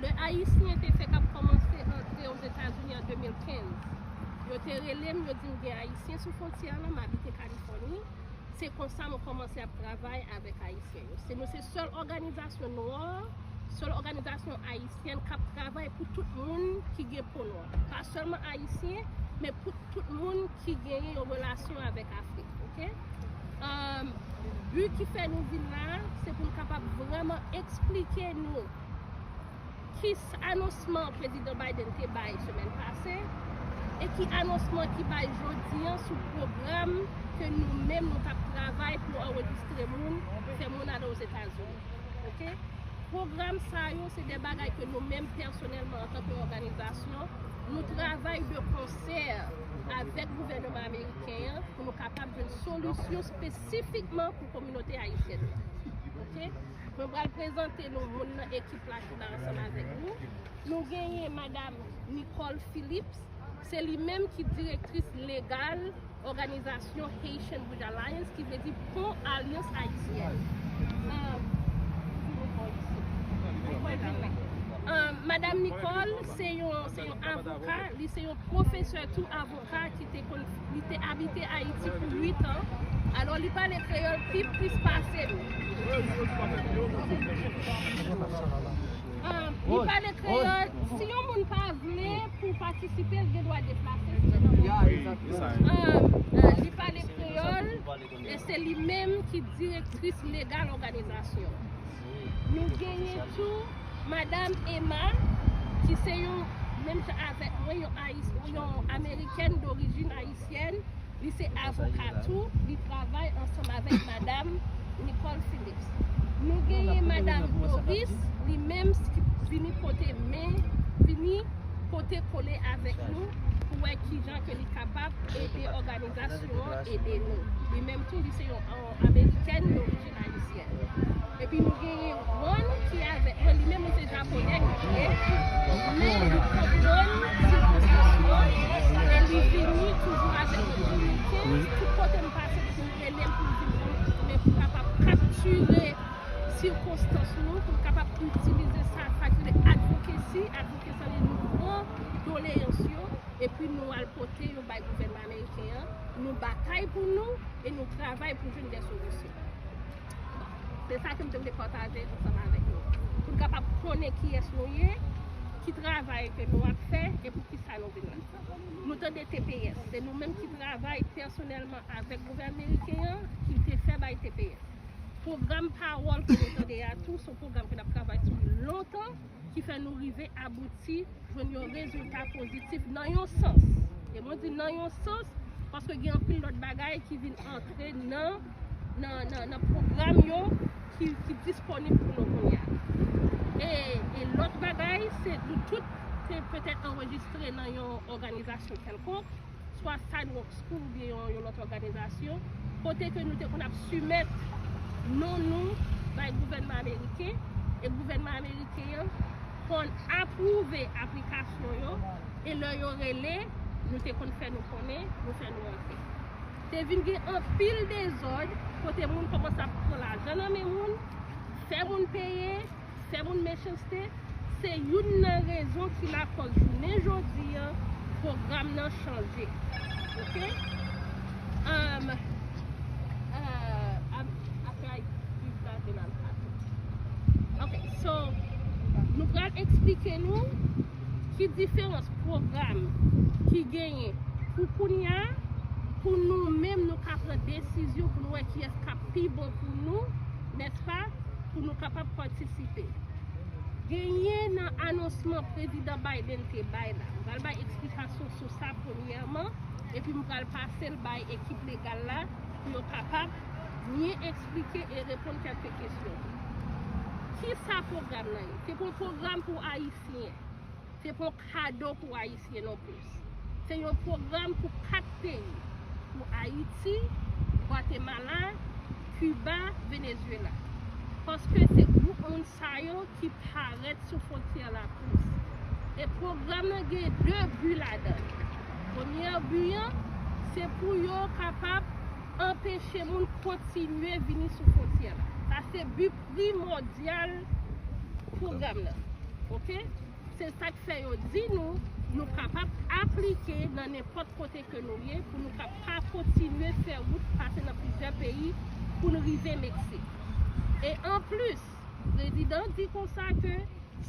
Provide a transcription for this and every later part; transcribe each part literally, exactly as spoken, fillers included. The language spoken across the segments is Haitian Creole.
Lè Ayisyen te fèk ap kòmanse antre Ozetazini an de mil kenz, yo te rele m, yo di m gen Ayisyen sou fwontyè a, m abite Kalifòni. Se konsa mwen kòmanse ap travay avèk Ayisyen yo. Se nou se sèl òganizasyon nwa, sèl òganizasyon ayisyèn k ap travay pou tout moun ki gen po nwa. Pa sèlman Ayisyen, men pou tout moun ki genyen yon relasyon avèk Afrik, oke? Bi ki fè nou vin la, se pou n kapab vrèman eksplike nou ki anonsman Prezidan Biden te bay semèn pase e ki anonsman ki bay jodi an sou pwogram ke nou menm nou t ap travay pou anrejistre moun, fè moun ale Ozetazini. Oke? Pwogram sa yo, se de bagay ke nou menm pèsonèlman, antanke òganizasyon, nou travay de konsè avèk gouvènman ameriken an pou nou kapab jwenn solisyon espesifikman pou kominote ayisyèn nan. Oke? Mwen pral prezante nou moun nan ekip la ki la ansanm avèk nou. Nou genyen Madanm Nicole Phillips, se li menm ki direktris legal òganizasyon Haitian Bridge Alliance, ki vle di Pon Alyans Ayisyèn. Madanm Nicole se yon, se yon avoka, li se yon pwofesè tou avoka ki te konn, li te abite Ayiti pou uit an. Alò, li pale kreyòl pi plis pase m. Li pale kreyòl. Si yon moun pa vle pou patisipe, l gen dwa deplase. Li pale kreyòl e se li menm ki direktris legal òganizasyon. Nou genyen tou Madanm Emma, ki se yon, menm jan avèk mwen, yon Ayis-, yon Amerikèn dorijin ayisyèn. Li se avoka tou, li travay ansanm avèk Madanm Nicole Phillips. Nou genyen Madanm Doris, li menm ki vini pote men, vini pote kole avèk nou pou wè kijan ke li kapab ede òganizasyon an ede nou. Li menm tou, li se yon, yon Amerikèn dorijin ayisyèn. Epi nou genyen Ron ki avèk mwen, li menm li se japonè li ye, men li konprann sikonstans yo, e li vini toujou avèk mwen. De mil kenz, tout kote m pase, li toujou rele m pou l vin ban m kout men pou kapab kaptire sikonstans nou, pou l kapab itilize sa, sa ki rele advocacy, advocacy, nou pran doleyans yo, epi nou al pote yo bay gouvènman ameriken an, nou batay pou nou, e nou travay pou jwenn de solisyon. Se sa ke m te vle pataje ansanm avèk nou. Pou n kapab konnen kiyès nou ye, ki travay ke nou ap fè, e pou ki sa nou vin la. Nou tande T P S. Se nou menm ki travay pèsonèlman avèk gouvènman ameriken an, ki te fè bay T P S. Pwogram Pawòl ke nou tande a tou, se yon pwogram ke n ap travay sou li lontan, ki fè nou rive abouti jwenn yon rezilta pozitif nan yon sans. E mwen di nan yon sans, paske gen anpil lòt bagay ki vin antre nan, nan, nan, nan pwogram yo ki, ki disponib pou nou kounye a. E, e lòt bagay, se nou tout te petèt anrejistre nan yon òganizasyon kèlkonk, swa Sidewalk School oubyen yon, yon lòt òganizasyon, kote ke nou te konn ap soumèt non nou bay gouvènman ameriken, e gouvènman ameriken an konn apwouve aplikasyon yo, e lè yo rele, nou te konn fè nou konnen, nou fè nou antre. Te vin gen anpil dezòd, kote moun kòmanse ap pran lajan nan men moun, fè moun peye, fè moun mechanste, se youn nan rezon ki lakòz jounen jodi an, pwogram nan chanje. Oke? Um, uh, I'm, I feel like we've got been on topic. Ok, so, nou pral eksplike nou ki diferans pwogram ki genyen pou kounye a, pou nou menm nou ka pran desizyon pou nou wè kiyès k ap pi bon pou nou, nèspa, pou nou kapab patisipe. Genyen nan anonsman Prezidan Biden te bay la. M pral bay eksplikasyon sou sa premyèman, epi m pral pase l bay ekip legal la pou yo kapab byen eksplike e reponn kèlke kesyon. Ki sa pwogram nan ye? Se pou yon pwogram pou Ayisyen. Se pa yon kado pou Ayisyen nonplis. Se yon pwogram pou kat peyi, pou Ayiti, Gwatemala, Kiba, Venezuela. Paske se gwoup moun sa yo ki parèt sou fwontyè la plis. E pwogram nan gen de bi ladan l. Premye bi an, se pou yo kapab anpeche moun kontinye vini sou fwontyè la. Sa se bi primòdyal pwogram nan. Ok? Se sa k fè yo di nou, nou kapab aplike nan nenpòt kote ke nou ye, pou nou ka pa kontinye fè wout, pase nan plizyè peyi, pou n rive Meksik. E anplis, prezidan di konsa ke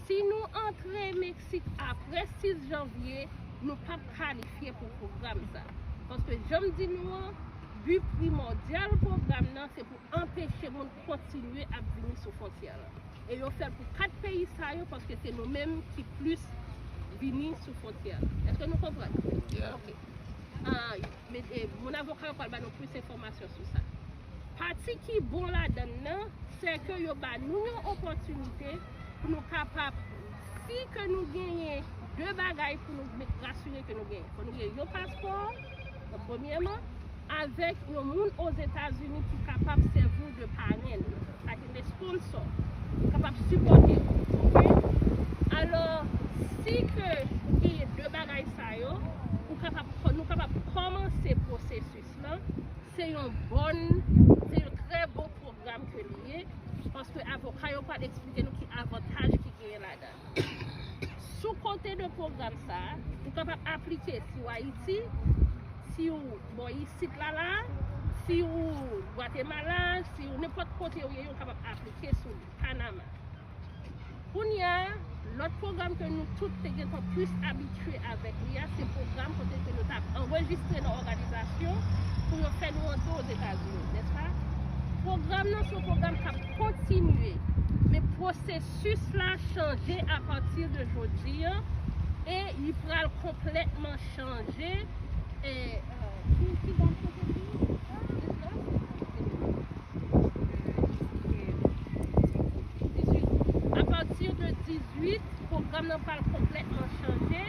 si nou antre Meksik apre sis janvye, nou p ap kalifye pou pwogram sa. Paske jan m di nou an, bi primòdyal pwogram nan se pou anpeche moun kontinye ap vini sou fwontyè la. E yo fè l pou kat peyi sa yo paske se nou menm ki plis vini sou fwontyè la. Èske nou konprann? Ok. Ah, men, eh, moun avoka yo pral ba nou plis enfòmasyon sou sa. Pati ki bon ladan l nan, se ke yo ba nou yon opòtinite pou nou kapab, si ke nou genyen de bagay pou nou me- rasire ke nou genyen. Fò nou gen yon paspò, premyèman, avèk yon moun Ozetazini ki kapab sèvi w de parenn, sa ki vle sponsor, ki kapab sipòte w, ok? Alò, si ke ou genyen de bagay sa yo, ou kapab, nou kapab kòmanse pwosesis lan, se yon bòn, se yon trè bon pwogram ke li ye, paske avoka yo pral eksplike nou ki avantaj ki genyen ladan l. Sou kote de pwogram sa a, ou kapab aplike si w Ayiti, si w bò isit la la, si w Gwatemala, si w nenpòt kote w ye, ou kapab aplike sou li, Panama. Kounye a, lòt pwogram ke nou tout te gentan plis abitye avèk li a, se pwogram kote ke nou t ap anrejistre nan òganizasyon pou yo fè nou antre Ozetazini, nèspa? Pwogram nan se yon pwogram k ap kontinye, men pwosesis la chanje apati de jodi a, e li pral konplètman chanje. E, euh, ki, ki dat pwosesis la? Dizneuf? Dizwit. Apati de dizwit, pwogram nan pral konplètman chanje,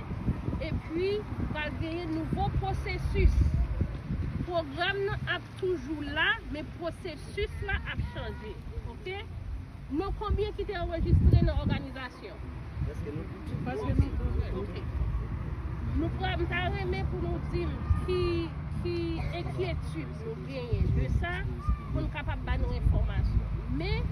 epi pral genyen nouvo pwosesis. Pwogram nan ap toujou la, men pwosesis la ap chanje. Ok? Non konbyen ki te anrejistre nan òganizasyon? Prèske nou tout. Prèske nou tout. Ok. Nou pral, m ta renmen pou nou di m ki, ki enkyetid nou genyen de sa, pou n kapab ba nou enfòmasyon. Men,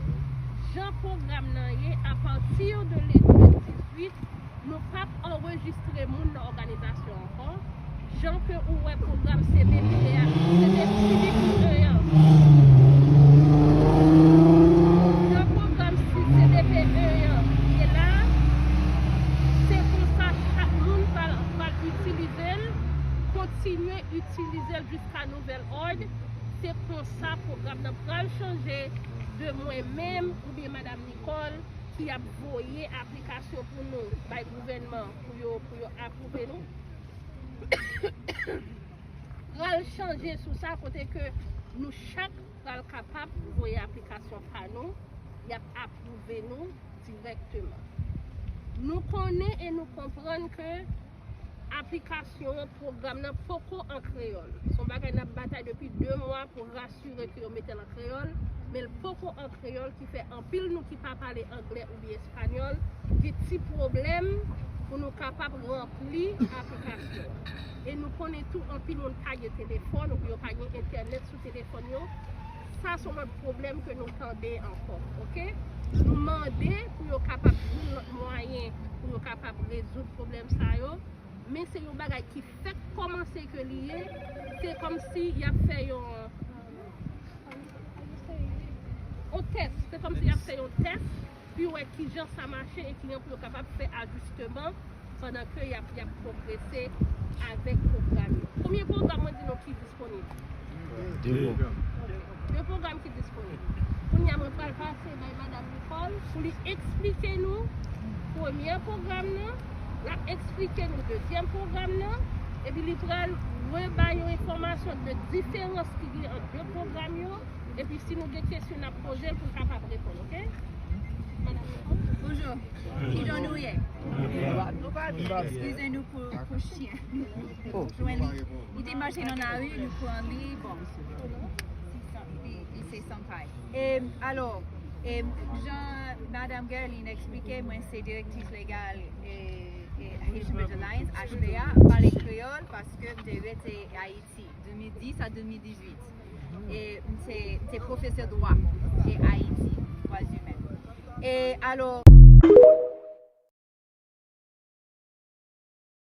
jan pwogram nan ye, apati de le dizwit, nou p ap anrejistre moun nan òganizasyon ankò. Jan ke ou wè pwogram C D P a, C D P un an. Jan pwogram C D P un an ye la, se konsa chak moun pral, pral itilize l, kontinye itilize l jiska nouvèl òd. Se konsa pwogram nan pral chanje de mwen menm oubyen Madanm Nicole ki ap voye aplikasyon pou nou bay gouvènman pou yo, pou yo apwouve nou. Pral chanje sou sa kote ke nou chak pral kapab voye aplikasyon pa nou, y ap apwouve nou dirèkteman. Nou konnen e nou konprann ke aplikasyon an, pwogram nan poko an kreyòl. Se yon bagay n ap batay depi de mwa pou rasire ke yo mete l an kreyòl, men l poko an kreyòl, ki fè anpil nou ki pa pale anglè oubyen espanyòl gen ti pwoblèm pou nou kapab ranpli aplikasyon an. E nou konnen tou anpil moun pa gen telefòn oubyen yo pa gen entènèt sou telefòn yo. Sa se yon lòt pwoblèm ke nou tande ankò, ok? Nou mande pou yo kapab jwenn lòt mwayen pou yo kapab rezoud pwoblèm sa yo, men se yon bagay ki fèk kòmanse ke li ye, se kòmsi y ap fè yon, yon tès, se kòmsi y ap fè yon tès, pou yo wè kijan sa mache e kijan pou yo kapab fè ajisteman pandan ke y ap, y ap pwogrese avèk pwogram yo. Konbyen pwogram mwen di nou ki disponib? De. De pwogram ki disponib. Kounye a, mwen pral pase bay Madanm Nicole pou li eksplike nou premye pwogram nan, l ap eksplike nou dezyèm pwogram nan, epi li pral rebay yon enfòmasyon de diferans ki gen ant de pwogram yo, epi si nou gen kesyon, n ap poze l pou l kapab reponn, ok? Madanm Nicole? Bonjou. Kijan nou ye? Eskize nou pou, pou chen. Jwenn li. Li te mache nan lari, nou pran li, bon. Li, li se sanpay. E, alò, e, jan Madanm Guerline eksplike, mwen se direktris legal, e, e, Haitian Bridge Alliance, H B A, pale kreyòl, paske m te rete Ayiti, de mil dis a de mil dizuit. E m se, m se pwofesè dwa e Ayiti, dwa imen. E alò,